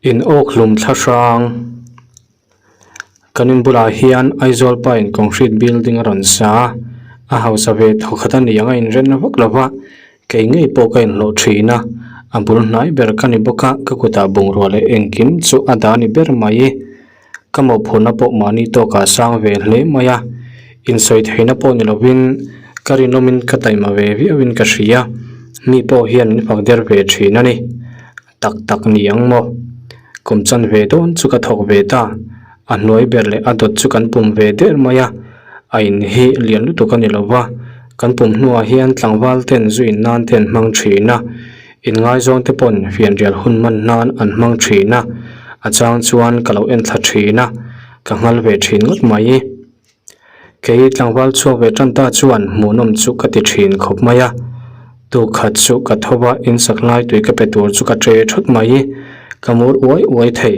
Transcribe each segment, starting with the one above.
In awk hlum thla hrang kan in bulah hian Aizawl pa in concrete building a rawn sa a a hausa ve thaw khat a ni ang a inren vak lo va kei ngei pawh ka inhlawh thin a a bul hnai ber ka ni bawk a ka kutah bungrua leh engkim chu a dah a ni ber mai. Ka mawhphurhna pawh mahni tawkah a sang ve hle mai a, insawi theihna pawh ni lovin ka rinawmin ka taima ve viauin ka hria, mi pawh hian min fak der ve thin a ni. Tak tak ni ang maw? Kum chan ve dawn chu ka thawk ve ta, a hnuai ber leh a dawt chu kan pum ve der mai a, a in hi lian lutuk a ni lo va, kan pum hnuah hian tlangval ten zu in nan te an hmang thin a, Inngaizawng te pawn fianrial hun man nan an hmang thin a, a chang chuan ka lo en thla thin a, ka nghal ve thin ngawt mai. Kei tlangval chhuak ve tan ta chuan hmuhnawm chu ka ti thin khawp mai a, tukhat chu ka tho va insak lai tui ka pe tur chu ka che thut mai, ka mur uai uai thei.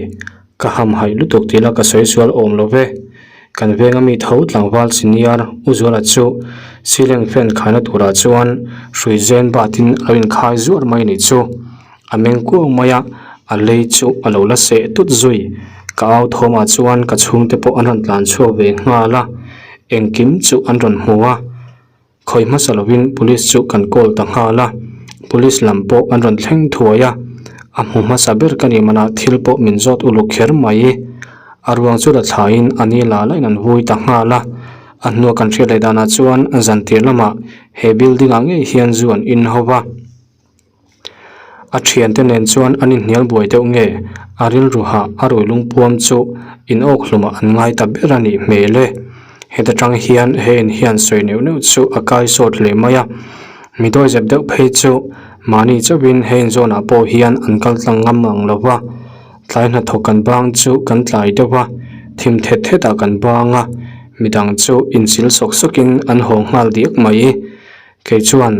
Ka hamhaih lutuk tih la ka sawi sual awm lo ve. Kan venga mi tho tlangval senior U Zuala chu ceiling fan khaina turah chuan hrui zen batin a lo inkhai zuar mai ni chu. A meng kuau mai a, a lei chu a lo la seh tut zui. Ka au thawmah chuan ka chhungte pawh an rawn tlan chhuak ve nghal a, engkim chu an rawn hmu a. Khawi hmasa lovin police chu kan call ta nghal a, police lam pawh an rawn thleng thuai a, a hmu hmasa ber ka nih manah thil pawh min zawt uluk kher mai. A ruang chu la thlaiin a ni la lain an vui ta nghal a, a hnua kan hriat leh danah chuan zantir lamah he building ah ngei hian zu an in ho va. A thiante nen chuan an inhnial buai deuh nge a rilru hah a rui lungpuam chu in awk hlumah an ngai ta ber a nih hmel e. Heta tang hian he in hian sawi neuh neuh chu a kai sawt hle mai a, mi dawizep deuh phei chu mahni chauhin he in zawnah pawh hian an kal tlang ngam ang lo va, tlai hnathawk kan bang chu kan tlai deuh a, thim thet thetah kan bang a, midang chu inchil sawk sawkin an haw nghal diak mai. Kei chuan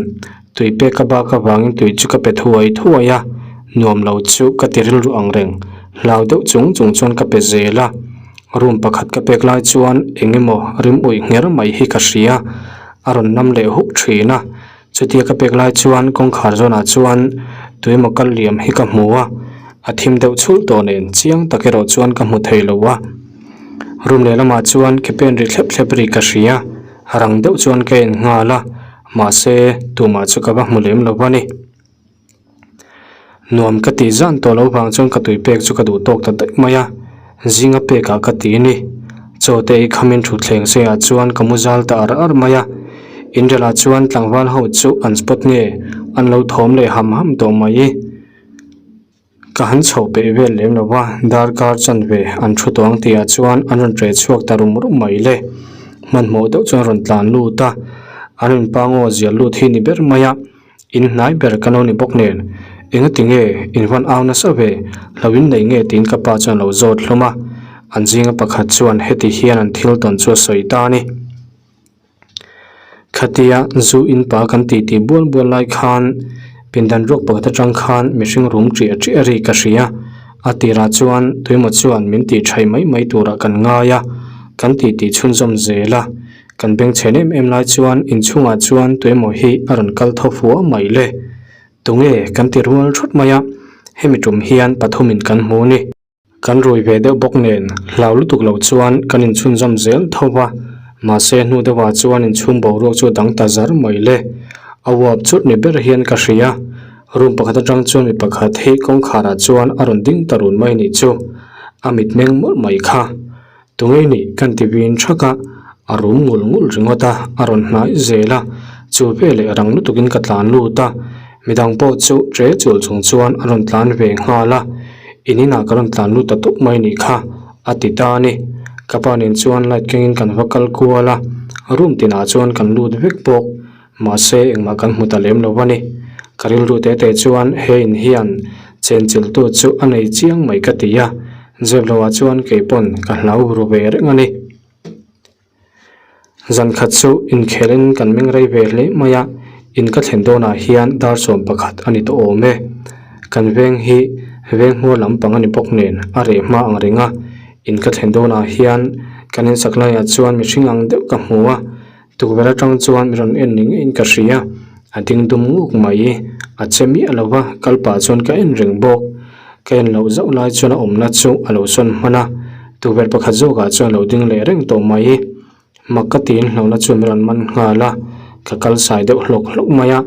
tui pek ka bak avangin tui chu ka pe thuai thuai a, nuam lo chu ka ti rilru ang reng. Hlau deuh chung chung chuan ka pe zel a, room pakhat ka pek lai chuan eng emaw rim uih ngher mai hi ka hria, a rawn nam leh huk thin a. Chutia ka pek lai chuan kawngkhar zawnah chuan tui emaw kal liam hi ka hmu a, a thim deuh chhulh tawh nen chiang tak erawh chuan ka hmu thei lo a. Room lehlamah chuan ke pen ri thlep thlep ri ka hria. Rang deuh chuan ka en nghal a, mahse tumah chu ka va hmu lem lo a ni. Nuam ka tih zan tawh loh vang chuan ka tui pek chu ka duh tawk ta daih mai a, zinga pekah ka ti a ni. Chaw te ei khamin thutthleng seiah chuan ka mu zal ta ar ar mai a, inrel ah chuan tlangval ho chu an spot nge an lo thawm leh ham ham tawh mai. Ka han chhoh peih vel lem lo va, darkar chanve an thu tawh ang tihah chuan an rawn ṭeh chhuak ta rum rum mai le. Hmanhmawh deuh chuan rawn tlan lut a, an rawn pangaw zial lut hi ni ber mai a, in hnai ber ka lo ni bawk nen. Engati nge in van au nasa ve, hlo in nei nge tiin ka pa chuan a lo zawt hlawm a, an zinga pakhat chuan heti hian an thil tawn chu a sawi ta a ni. Khatia zu in pa kan tih tih bual bual lai khan pindan ruak pakhat atang khan mihring rum ṭiah ṭiah ri ka hria. A tirah chuan tuimaw chuan min tih ṭhaih mai mai turah kan ngai a, kan tih tih chhunzawm zel a. Kan bengchhen em em lai chuan inchhungah chuan tuimaw hi a rawn kal tho fua mai le. Tunge kan ti rual thut mai a, hemi tum hian pathumin kan hmu a ni. Kan rui ve deuh bawk nen hlau lutuk loh chuan kan inchhunzawm zel tho va, mahse hnu deuhah chuan inchhung boruak chu a dang ta zar mai le. A uap chut ni ber hian ka hria. Room pakhat atang chuan mi pakhat hi kawngkharah chuan a rawn ding ta run mai nih chu. A mitmeng mawlh mai kha. Tunge nih kan ti vin thak a, a rum ngul ngul ringawt a, a rawn hnai zel a, chu veleh rang lutukin ka tlan lut a, midang pawh chu ṭe chul chung chuan a rawn tlan ve nghal a, in inah ka rawn tlan lut ta tawp mai nih kha, a ti ta a ni. Ka pa nen chuan light kengin kan va kal kual a, room tinah chuan kan lut vek bawk, mahse engmah kan hmu ta lem lo a ni. Ka rilru te te chuan he in hian chenchilhtu chu a nei chiang mai ka ti a, zep loah chuan kei pawn ka hlau ru ve reng a ni. Zan khat chu inkhelin kan meng rei ve hle mai a, in ka thlen dawnah hian dar 11 a ni tawh awm e. Kan veng hi veng hmuar lampang a ni bawk nen a reh hma ang reng a, in ka thlen dawnah hian kan insak laiah chuan mihring ang deuh ka hmu a, Tukverh atang chuan mi rawn en ni ngeiin ka hria, a ding dum nguk mai, a che miah lo va, kal pah chuan ka en reng bawk. Ka en loh zauh lai chuan a awmna chu a lo sawn hman a, tukverh pakhat zawkah chuan a lo ding leh reng tawh mai. Mak ka tiin hlauhna chu min rawn man nghal a, ka kal sai deuh hlawk hlawk mai a.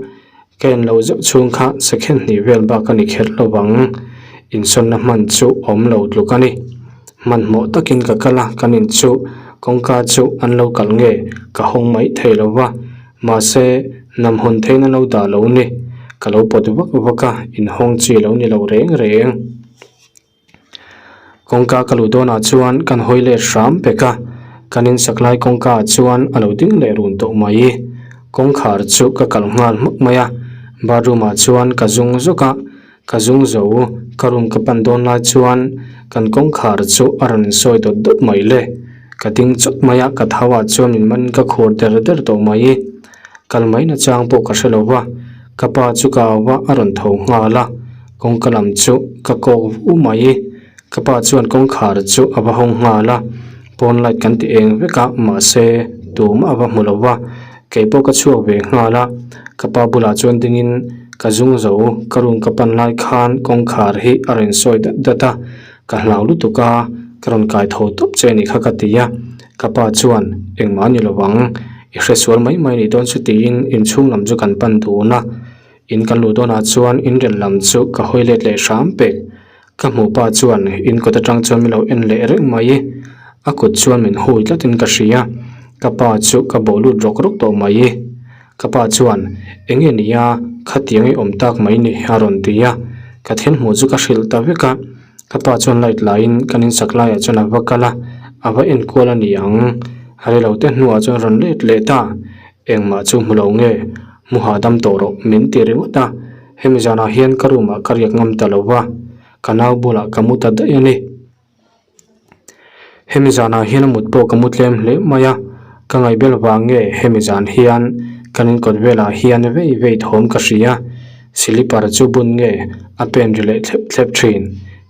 Ka en loh zauh chhung kha second hnih vel bak a ni kher lo vang. Insawnna hman chu awm lo tluk a ni. Hmanhmawh takin ka kal a, kan in chu kawngka chu an lo kalh nge ka hawng mai thei lo va. Mahse, nam hawn theihna lo dah lo ni. Ka lo pawt vak vak a, inhawng chi lo ni lo reng reng. Kawngka ka luh dawnah chuan kan hawi let hram pek a, kan insak lai kawngka ah chuan a lo ding leh run tawh mai. Kawngkhar chu ka kalh nghal hmak mai a, bathroom ah chuan ka zung zawk a, ka zung zo ka room ka pan dawn lai chuan kan kawngkhar chu a rawn insawi dawt dawt mai le. Ka ding chawt mai a, ka thau ah chuan min man ka khur der der tawh mai. Kal mai na chang pawh ka hre lo va, ka pa chu ka au va a rawn tho nghal a, kawngka lam chu ka kawk vu mai. Ka pa chuan kawngkhar chu a va hawng nghal a, pawn light kan ti eng vek a, mahse tumah a va hmu lo va, kei pawh ka chhuak ve nghal a, ka pa bulah chuan dingin ka zung zo, ka room ka pan lai khan kawngkhar hi a rawn sawi dat dat a, ka hlau lutuk a, ka rawn kai tho tawp che a nih kha ka ti a. Ka pa chuan, Engmah a ni lo ang, i hresual mai mai nih dawn chu tiin inchhung lam chu kan pan dun a. In kan luh dawnah chuan inrel lam chu ka hawi let leh hram pek. Ka hmuh pa chuan in kawt atang chuan min lo en leh reng mai. A kut chuan min hui tlatin ka hria. Ka pa chu ka bawh lut rawk rawk tawh mai. Ka pa chuan, Enge nia, khatiang i awm tak mai ni a rawn ti a. Ka thil hmuh chu ka hrilh ta vek a. Ka pa chuan light laiin kan insak laiah chuan a va kal a, a va enkual a ni ang. Rei lo te hnuah chuan rawn let leh ta. Engmah chu hmu lo nge, hmu hahdam tawh rawh min ti ringawt a. Hemi zanah hian ka room ah ka riak ngam ta lo va, ka nau bulah ka mu ta daih a ni. Hemi zanah hian a mut pawh ka mu tlem hle mai a, ka ngaihbel vang nge hemi zan hian kan inkawt velah hian vei vei thawm ka hria. Silipar chu bun nge a pen ri leh thlep thlep thin.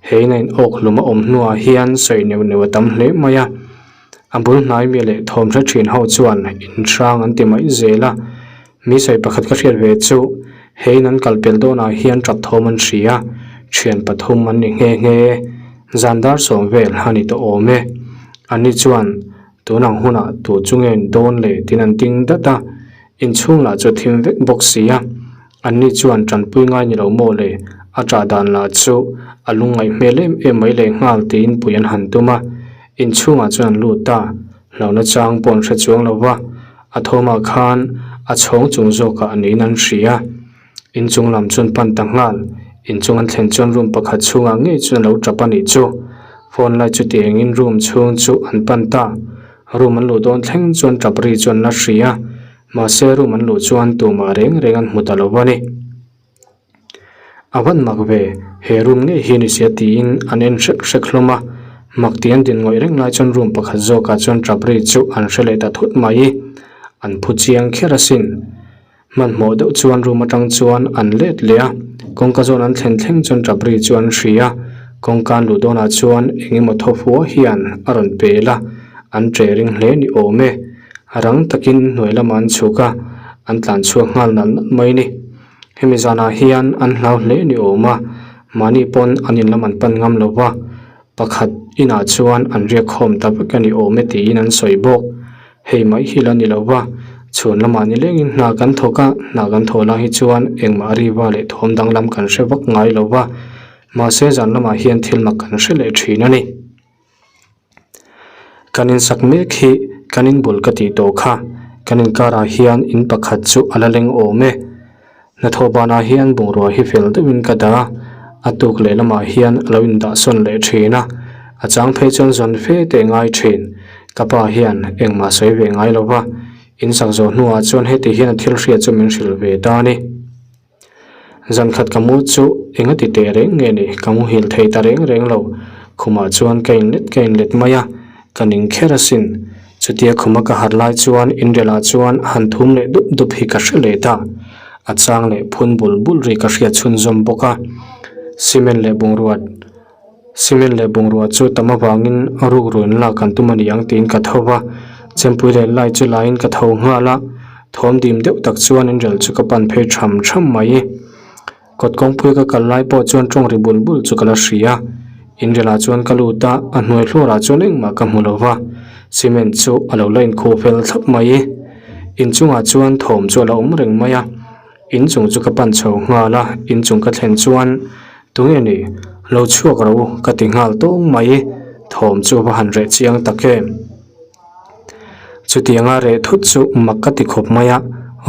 He in a in awk hlum a awm hnuah hian sawi neuh neuh a tam hle mai a. A bul hnai mi leh thawm hre thin ho chuan in hrang an ti mai zel a. Mi sawi pakhat ka hriat ve chu he in an kal pel dawnah hian tap thawm an hria. Thian pathum an ni nghe nghe. Zan dar sawm vel a ni tawh awm e. Anni chuan tun ang hunah tu chu nge in dawn le tin an ding dat a. Inchhung lah chu thim vek bawk si a, anni chuan tanpui ngai ni lo maw le, a ṭah dan lah chu a lungngaih hmel em em mai leh nghal tiin pui an han tum a, inchhungah chuan an lut ta, hlauhna chang pawh an hre chuang lo va, a thawmah khan a chhawng chung zawkah niin an hria. Inchung lam chuan pan ta nghal, inchung an thlen chuan room pakhat chhungah ngei chuan a lo tap a nih chu. Phone light chu ti engin room chhung chu an pan ta. Room an luh dawn thleng chuan tap ri chu an la hria a, mahse room an luh chuan tumah reng reng an hmu ta lo a ni. A van mak ve, he room ngei hi a ni sia tiin an en hrek hrek hlawm a, mak tih an din ngawih reng lai chuan room pakhat zawkah chuan tap ri chu an hre leh ta thut mai. An phu chiang kher asin. Hmanhmawh deuh chuan room atang chuan an let leh a, kawngka zawn an thlen thleng chuan tap ri chu an hria a, kawngka an luh dawnah chuan eng emaw thaw fua hian a rawn pel a, an che ring hle ni awm e. Rang takin hnuai lamah an chhuk a, an tlan chhuak nghal nalh nalh mai ni. Hemi zanah hian an hlau hle ni awm a, mahni pawn an in lam an pan ngam lo va, pakhat inah chuan an riak khawm ta vek a ni awm e tiin an sawi bawk. Hei mai hi la ni lo va, chhuan lamah ni lengin hna kan thawk a, hna kan thawh lai hi chuan engmah riva leh thawm danglam kan hre vak ngai lo va, mahse zan lamah hian thil mak kan hre leh thin a ni. Kan insak mek hi kan inbul ka tih tawh kha, kan inkarah hian in pakhat chu a la leng awm e. Hnathawh banah hian bungrua hi fel deuhin ka dah a, a tuk leh lamah hian a lo indahsawn leh thin a, a chang phei chuan zawn fe teh ngai thin. Ka pa hian engmah sawi ve ngai lo va, insak zawh hnuah chuan heti hian a thil hriat chu min hrilh ve ta a ni. Zan khat ka mu chu eng a ti teh reng nge ni, ka muhil thei ta reng reng lo. Khumah chuan ka inlet ka inlet mai a, ka ning kher asin. Chutia khuma ka harh lai chuan inrel ah chuan han thum leh dup dup hi ka hre leh ta. A chang leh phun bul bul ri ka hriat chhunzawm bawk a. Cement leh bungrua Cement leh bungrua chu tam avangin rukru in lak kan tum a ni ang tiin ka tho va. Chempui leh light chu laiin ka tho nghal a. Thawm dim deuh tak chuan inrel chu ka pan phei tham tham mai. Kawt kawngpui ka kal lai pawh chuan tawng ri bul bul chu ka la hria. Inrilah chuan ka lut a, a hnuai hluarah chuan engmah ka hmu lo va, cement chu a lo la inkhuh fel thlap mai. Inchungah chuan thawm chu a la awm reng mai a, inchung chu ka pan chho nghal a, inchung ka thlen chuan tunge ni lo chhuak ro ka ti nghal tawng mai, thawm chu va han reh chiang tak em. Chutianga reh thut chu mak ka ti khawp mai a,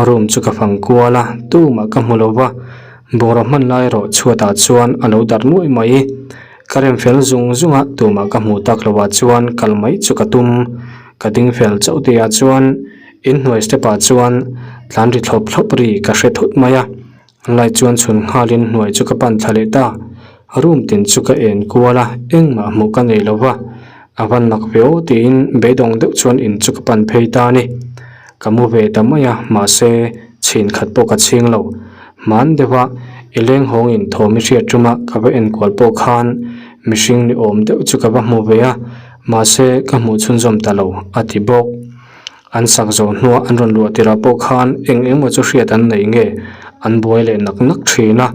room chu ka fang kual a, tumah ka hmu lo va, bungraw hman lai erawh chhuatah chuan a lo darh nuaih mai. Ka rem fel zung zung a, tumah ka hmuh tak lovah chuan kal mai chu ka tum. Ka ding fel chauh tihah chuan inhnuai step ah chuan tlan ri thlawp thlawp ri ka hre thut mai a. Light chuan chhun nghalin hnuai chu ka pan thla leh ta. Room tin chu ka en kual a, engmah hmuh ka nei lo va. A van mak ve aw tiin beidawng deuh chuan in chu ka pan phei ta a ni. Ka mu ve ta mai a, mahse chhin khat pawh ka chhing lo. Hman deuh a, i leng hawngin thawm i hriat ṭuma ka va enkual pawh khan mihring ni awm deuh chu ka va hmu ve a, mahse ka hmuh chhunzawm ta lo, a ti bawk. An sak zawh hnuah an rawn luah tirah pawh khan eng engmaw chu hriat an nei nge an buai leh nak nak thin a,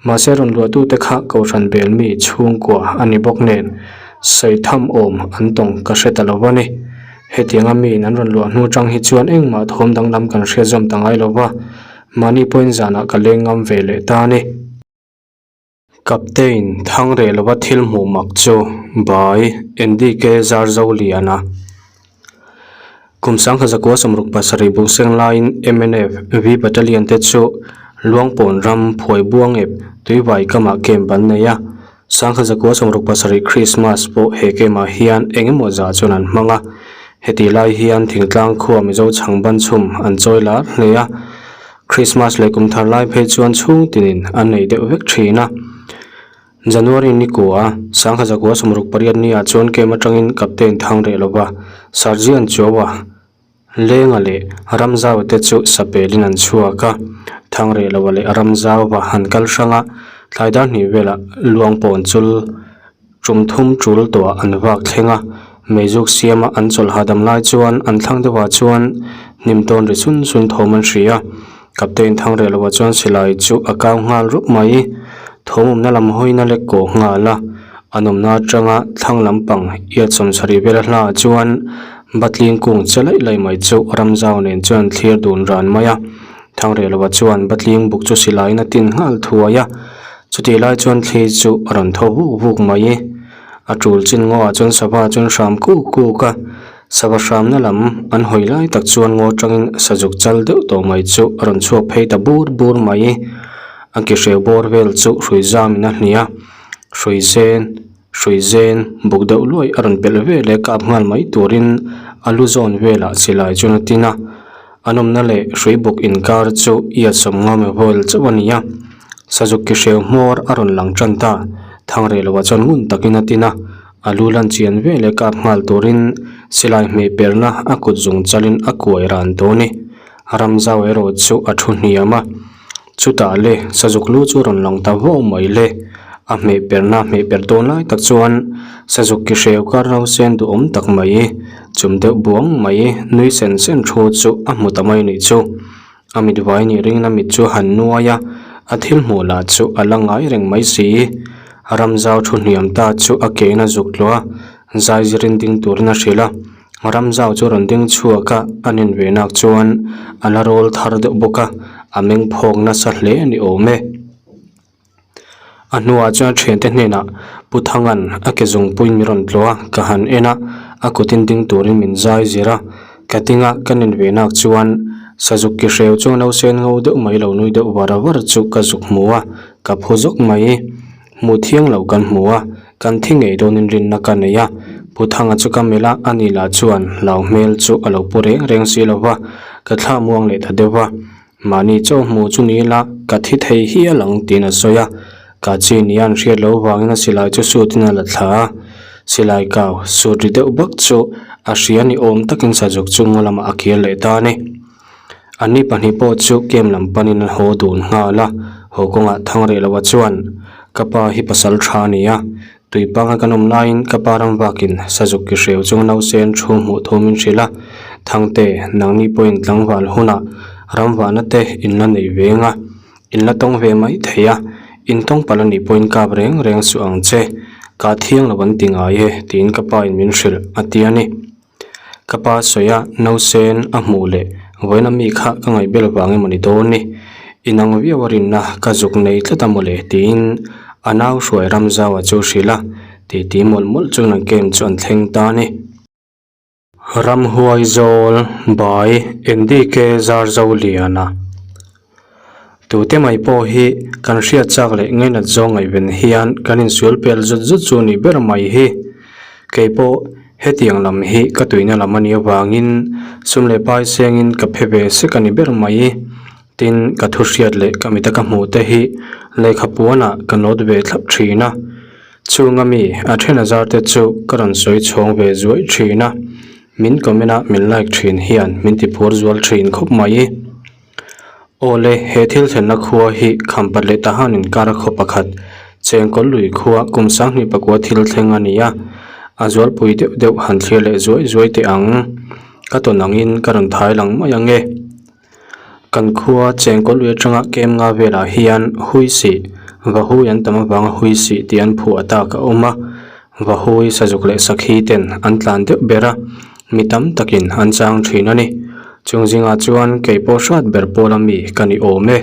mahse rawn luahtute kha Kohhran bel mi chhungkua a ni bawk nen sawi tham awm an tawng ka hre ta lo a ni. Hetianga miin an rawn luah hnu chang hi chuan engmah thawm danglam kan hriat zawm ta ngai lo va, mahni pawhin zanah ka leng ngam ve leh ta a ni. Captain Thangreh lova thil hmuh mak chu by NDK Zarzoliana. Kum sangha zakua sawmruk pasarih buhseng laiin mnf V Battalion te chu Luangpawn ram phuai buang ep tuivai kamah camp an nei a. Sangha zakua sawmruk pasarih Christmas pawh he camp ah hian eng emaw zah chuan an hmang a. Hetih lai hian thingtlang khua Mizo chhangban chhum an chawi lar hle a. Christmas leh kum thar lai phei chuan chhung tinin an nei deuh vek thin a. January ni kua sangha zakua sawmruk pariat ni ah chuan camp atangin Captain thang reh lova Sergeant Chuaua Lenga leh Ramzauva te chu sapelin an chhuak a. Thang reh lova leh Ramzauva han kal hrang a, thlai dar hnih velah Luangpawn chul Tum thum tul tawhah an vak thleng a, meizuk siama an chawlh hahdam lai chuan an thlang deuhah chuan hnim tawn ri sun sun thawm an hria a. Captain Thangrelova chuan silai chu a kau nghal rup mai. Thawm awmna lam hawiin a lek kawh nghal a, an awmna atanga thlang lampang iat sawmsarih vela hlaah chuan Batling kung che laih laih mai chu Ramzau nen chuan an thlir dun ran mai a. Thangrelova chuan Batling buk chu silaiin a tin nghal thuai a. Chutih lai chuan thli chu a rawn tho vuk vuk mai. A tul chin ngaw ah chuan sava chuan hram kuk kuk a, sava hramna lam an hawi lai tak chuan ngaw tangin sazuk chal deuh tawh mai chu a rawn chhuak phei ta bur bur mai. A ki hreu bawr vel chu hrui zamin a hnih a, hrui zen hrui zen buk deuh luai a rawn pelh vel e kap nghal mai turin a lu zawn velah silai chuan a tin a. An awmna leh hrui buk inkar chu iat sawmnga mi vel chauh a ni a, Sazuk ki hreu hmawr a rawn lang tan ta. Thangreh lovah chuan ngun takin a tin a, a lu lan chian ve leh kap nghal turin silai hmeh perna a kut zung chalin a kuai ran dawn e. Ramzau erawh chu a thu hniam a, chutah le Sazuk lu chu rawn lang ta vau mai le. A hmeh perna hmeh per dawn lai tak chuan Sazuk ki hreu kar rausen duhawm tak mai chum deuh buang mai nui sen sen thu chu a hmu ta mai nih chu. A mit vai nih ringin a mit chu a han nuai a, a thil hmuh lah chu a la ngai reng mai si. Ramzau thu hniam ta chu a kein a zuk tluah a, zai zirin ding turin a hrilh a. Ramzau chu rawn ding chhuak a, a nen ve nak chuan a la rawl thar deuh bawk a, a meng phawk nasa hle a ni awm e. A hnuah chuan thiante hnenah Pu Thanga'n a ke zungpuiin min rawn tlawh a, ka han en a, a kutin ding turin min zai zir a. Ka dinga ka nen ve nak chuan Sazuk ki hreu chuan lo sen ngo deuh mai lo nui deuh var var chu ka zuk hmu a, ka phu zawk mai. Hmuh thiang lo kan hmu a, kan thi ngei dawnin rinna ka nei a. Pu Thanga chu ka melh a, ani lah chuan hlau hmel chu a lo pu reng reng si lo va, ka thla muang leh ta deuh va. Mahni chaw hmuh chu ni ila ka thi thei hial ang tiin a sawi a, ka chi nia an hriat loh vangin a silai chu sutin a la thla a, silai kau sut ri deuh bak chu a hria ni awm takin sazuk chu ngaw lamah a kir leh ta a ni. Anni pahnih pawh chu camp lam panin an haw dun nghal a, haw kawngah thang reh loha chuan ka pa hi pasal tha a ni a, tui panga kan awm laiin ka pa ram vakin sazuk ki hreu chunga nausen thu hmuh thu min hrilh a, Thangte, nangni pawhin tlangval hunah ramvahna te in la nei veng a, in la tawng ve mai thei a. Intawng palh a nih pawhin kap reng reng suh ang che, kah thiang lo an ti ngai e, tiin ka pa in min hrilh a ti a ni. Ka pa sawi a, nausen a hmuh leh vawiin a mi kha ka ngaih bel vang emaw ni dawn ni, inang viau a rinna ka zuk nei tlat a mawle tiin a nau hruai Ramzaua chu hrilh a, titi mawlh mawlh chuan an camp chu an thleng ta a ni. Ramhuai zawl bai NDK Zarzoliana Tute mai pawh hi kan hriat chak leh ngainat zawng ngaihven hian kan insual pel zut zut chu ni ber mai hi. Kei pawh hetiang lam hi ka tuina lam a nih avangin sum leh pai sengin ka phe ve sek a ni ber mai. Tin, ka thu hriat leh ka mita ka hmuh te hi lehkha puanah ka nawt ve thlap thin a. Chunga mi a then azar te chu ka rawn sawi chhawng ve zuai thin a. Min comment a min like thin hian min ti phur zual thin khawp mai. Awle, he thil thlenna khua hi Khampat leh Tahan inkar a khaw pakhat, Chengkawl lui khua kum sanghnih pakua thil thleng a ni a. A zualpui deuh deuh han thlir leh zuai zuai teh ang. Ka tawn angin ka rawn thai lang mai ang e. Kan khua chengkawl lui atanga kem nga velah hian Huisih, Vahui an tam avanga Huisih tih an phuah tak a awm a, Vahui sazuk leh sakhi ten an tlan deuh ber a, mi tam takin an chang thin a ni. Chung zingah chuan kei pawh hrat ber pawla mi ka ni awm e.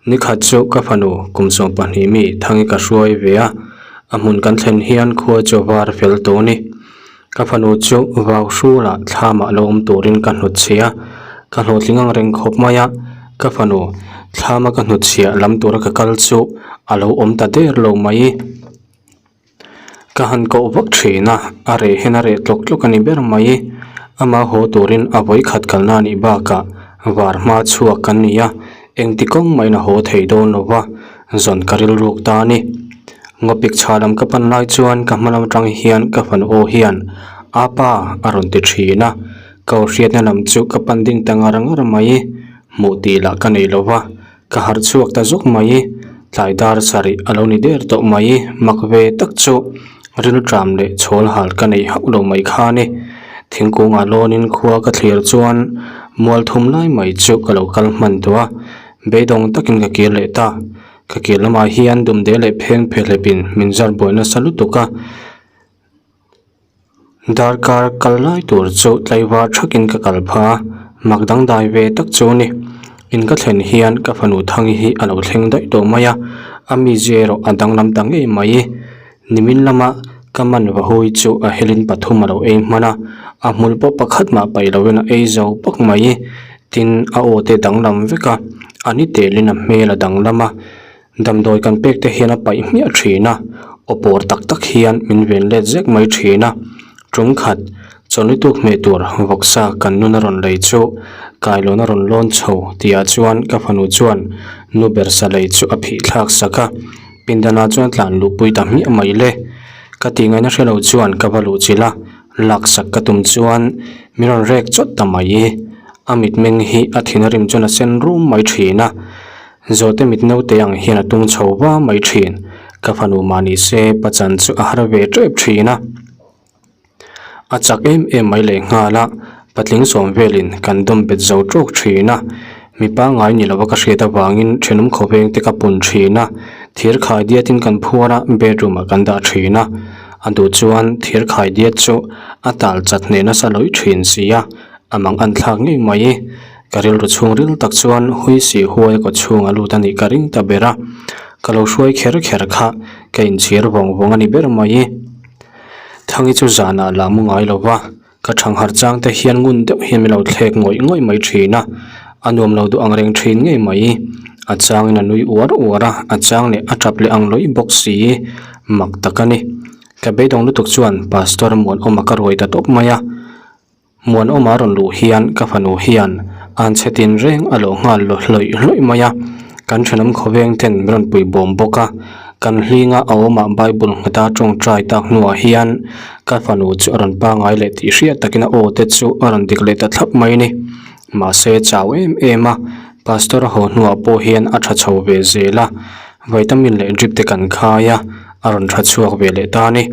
Nikhat chu ka fanu kum 12 mi Thangi ka hruai ve a, a hmun kan thlen hian khua chu a var fel tawh a ni. Ka fanu chu vau hrulah thlamah lo awm turin ka hnutchhiah a, ka hlawhtling ang reng khawp mai a, ka fanu thlama ka hnutchhiah lam tura ka kal chu a lo awm ta der lo mai. Ka han koh vak thin a, a reh hian a reh tlawk tlawk a ni ber mai. Ama haw turin a vawikhat kalna a nih bakah var hma chhuak kan ni a, engti kawng mahin a haw thei dawn lo va, zawn ka rilruk ta a ni. Ngawpik chhah lam ka pan lai chuan ka hma lam atang hian ka fanu aw hian Apa a rawn ti thin a, ka aw hriatna lam chu ka pan ding ta ngar ngar mai. Hmuh tih lah ka nei lo va, ka harh chhuak ta zawk mai. Tlai dar sarih a lo ni der tawh mai, mak ve tak chu rilṭam leh chhawl hal ka nei hauh lo mai kha a ni. Thingkungah lawnin khua ka thlir chuan mual thum lai mai chu ka lo kal hman tawh a, beidawng takin ka kir leh ta. Ka kir lamah hian dumde leh pheng phe hlepin min zar buai nasa lutuk a, darkar kal lai tur chu tlaivar thakin ka kal pha a, mak dangdai ve tak chu a ni. In ka thlen hian ka fanu Thangi hi a lo thleng daih tawh mai a, a mizia erawh a danglam ta ngei mai. Nimin lama ka man vahui chu a helin pathum a lo ei hman a, a hmul pawh pakhat mah paih loin a ei zo pak mai. Tin, a aw te danglam vek a, a ni telin a hmel a danglam a, damdawi kan pek te hian a paih hmiah thin a, aw pawr tak tak hian min ven let zek mai thin a. Tum khat, chawlhni tuk hmeh tur vawksa kan nun a rawn lei chu kailawn a rawn lawn chho tihah chuan ka fanu chuan nu ber sa lei chu a phih thlak sak a, pindanah chuan tlan luhpui ta hmiah mai le. Ka tih ngaihna hre lo chuan ka va luh chilh a. Laksak ka tum chuan min rawn rek chawt ta mai. A mitmeng hi a thin a rim chuan a sen rum mai thin a, Zawhte mit naute ang hian a tung chho va mai thin. Ka fanu mah ni se pachan chu a har ve tep thin a. A chak em em mai leh nghal a, patling sawm velin kan dawm bet zo tawk thin a. Mi pangngai ni lova ka hriat avangin thenawm khawveng te ka pun thin a, thir khai diatin kan phuar a, bedroom ah kan dah thin a. A duh chuan thir khai diat chu a tal chat hneh nasa lawih thin si a, a mang an thlak ngei mai. Ka rilru chhungril tak chuan hui si huai kaw chhung a lut a nih ka ring ta ber a, ka lo hruai kher kher kha ka inchhir vawng vawng a ni ber mai. Thangi chu zanah lah mu ngai lo va, Ka thangharh chang te hian ngun deuh hian min lo thlek ngawih ngawih mai thin a, a nuam lo duh ang reng thin ngei mai. A changin a nui uar uar a, a chang leh a tap leh ang lawih bawk si, mak tak a ni. Ka beidawng lutuk chuan Pastor Muanawma ka ruai ta tawp mai a, Muanawma rawn luh hian ka fanu hian an chhe tin reng a lo nghal hlawih hlawih mai a, kan thenawm khawveng ten min rawn pui bawm bawk a, kan hlinga a awmah Bible ngheta tawngtai tak hnuah hian Ka fanu chu a rawn pangai leh tih hriat takin a aw te chu a rawn dik leh ta thlap mai a ni. Mahse chau em em a, Pastor a haw hnuah pawh hian a tha chho ve zel a, vitamin leh drip te kan khai a, a rawn tha chhuak ve leh ta a ni.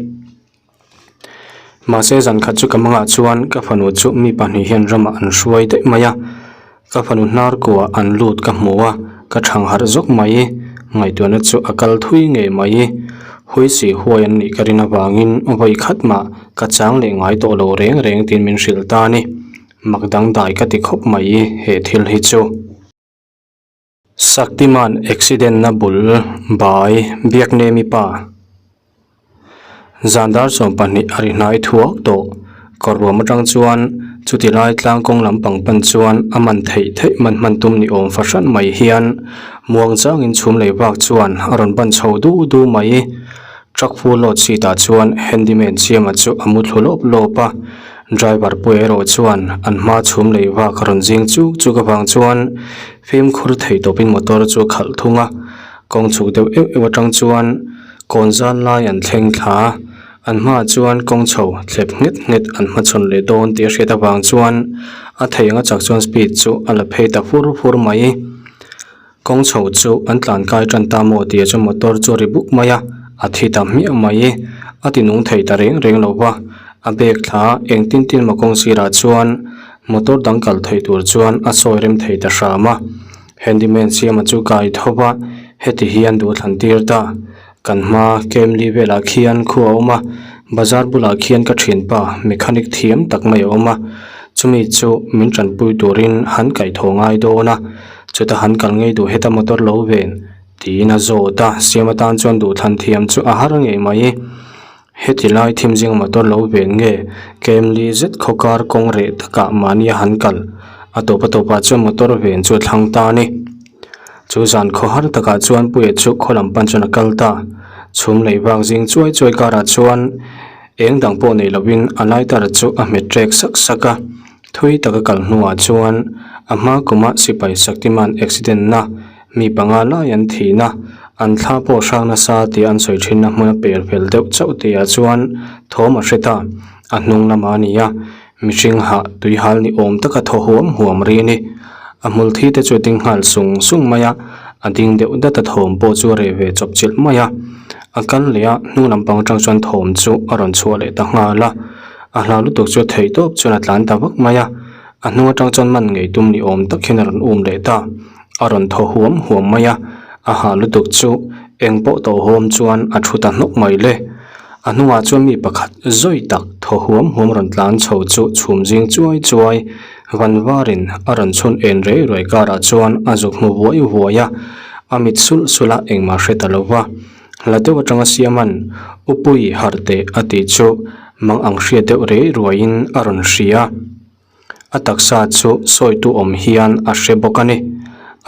Mahse zan khat chu ka mangah chuan ka fanu chu mi pahnih hian ramah an hruai daih mai a, ka fanu hnar kuah an lut ka hmu a, ka thang harh zawk mai. Ngaihtuahna chu a kal thui ngei mai. Huisi huai an nih ka rin avangin vawi khat mah ka chang leh ngai tawh lo reng reng tiin min hrilh ta a ni. Mak dangdai ka ti khawp mai he thil hi chu. Saktiman accident na bul bai Biaknemi pa. Zan dar 12 a ri hnai thuak tawh. Kawr ruam atang chuan chuti lai tlang kawng lampang pan chuan a man theih theih man hman tum ni awm fahran mai hian muang changin chhum lei bak chuan a rawn ban chho du du mai. Truck full load seat ah chuan handyman Siama chu a mu thlu lawp lawp a, driver pawh erawh chuan an hma chhum lei vak a rawn zing chuk chuk avang chuan fimkhur thei tawpin motor chu a khalh thung a, kawng chhuk deuh euh euh atang chuan kawn zan lai an thleng thla a, an hmaah chuan kawng chho thlep nghet nghet an hmachhawn leh dawn tih a hriat avang chuan a thei anga chak chuan speed chu a la phei ta fur fur mai. Kawng chho chu an tlan kai tan ta maw tih chuan motor chu a ri buk mai a, a thi ta hmiah mai. A ti nung thei ta reng reng lo va, a bag thla eng tin tin maw kawng sirah chuan motor dang kal theih tur chuan a sawi rem thei ta hram a. Handyman Siama chu kai tho va, heti hian duh thlan tir ta. Kan hma Kemli velah khian khu a awm a, bazar bulah khian ka thianpa mechanic thiam tak mai a awm a, chumi chu min tanpui turin han kaihthawh ngai dawn a, chuta han kal ngei duh heta motor lo ven tiin a zawt a, siam atan chuan duhthlan thiam chu a har ngei mai. Heti lai thim zinga motor lo ven nge Kemli zet khawkar kawng reh takah mahni a han kal a tawp a tawpah chuan motor ven chu a thlang ta a ni. Chu zan khaw har takah chuan Puia chu khaw lam pan chuan a kal ta. Chhum lei vak zing chuai chuai karah chuan eng dang pawh nei lovin a lighter chu a hmet trek sak sak a. Thui taka kal hnuah chuan a hma kuma sipai Saktiman accident na Mi panga lai an thihna, an thla pawh hrang nasa tih an sawi thinna hmun a pel fel deuh chauh tihah chuan thawm a hre ta. A hnung lamah a ni a, mihring hah tui hal ni awm taka thaw huam huam ri a ni. A hmul thi te chu a ding nghal sung sung mai a, a ding deuh dat a thawm pawh chu a reh ve chawp chilh mai a. A kal leh a, hnung lampang atang chuan thawm chu a rawn chhuah leh ta nghal a. A hlau lutuk chu a theih tawp chuan a tlan ta vak mai a. A hnung atang chuan man ngei tum ni awm tak hian a rawn um leh ta. A rawn thaw huam huam mai a, a hah lutuk chu eng pawh tawhawm chuan a thu ta hnawk mai le. A hnungah chuan mi pakhat zawi tak thaw huam huam rawn tlan chho chu chhum zing chuai chuai van varin a rawn chhun en rei ruai karah chuan a zuk hmu vuai vuai a, a mit sulh sulh a engmah hre ta lo va. Hla deuh atanga Siaman Upui harh teh a tih chu mang ang hriat deuh rei ruaiin a rawn hria. A taksa chu sawitu awm hian a hre bawk a ni.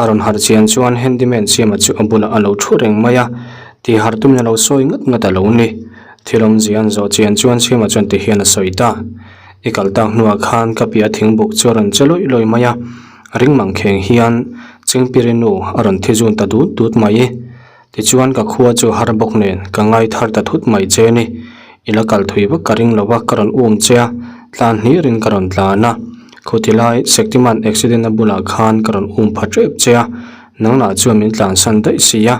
A rawn harh chian chuan handyman Siama chu a bulah a lo thu reng mai a, tih harh tumin a lo sawi ngat ngat a lo ni. Thil awmzia an zawh chian chuan Siama chuan ti hian a sawi ta. I kal tak hnuah khan ka piah thingbuk chu a rawn che lawih lawih mai a, ring mang kheng hian Chingpiri nu a rawn thi zun ta dut dut mai. Tichuan ka khua chu har bawk nen ka ngai thar ta thut mai che ni. I la kal thui vak ka ring lo va ka rawn um che a, tlan hnirin ka rawn tlan a. Khuti lai Sektiman accident a bulah khan ka rawn um pha tep che a, nanglah chuan min tlansan daih si a,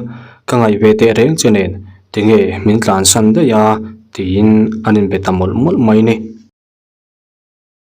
ka ngaih ve teh reng che nen tinge min tlansan daih a tiin an inbe ta mawlh mawlh mai ni.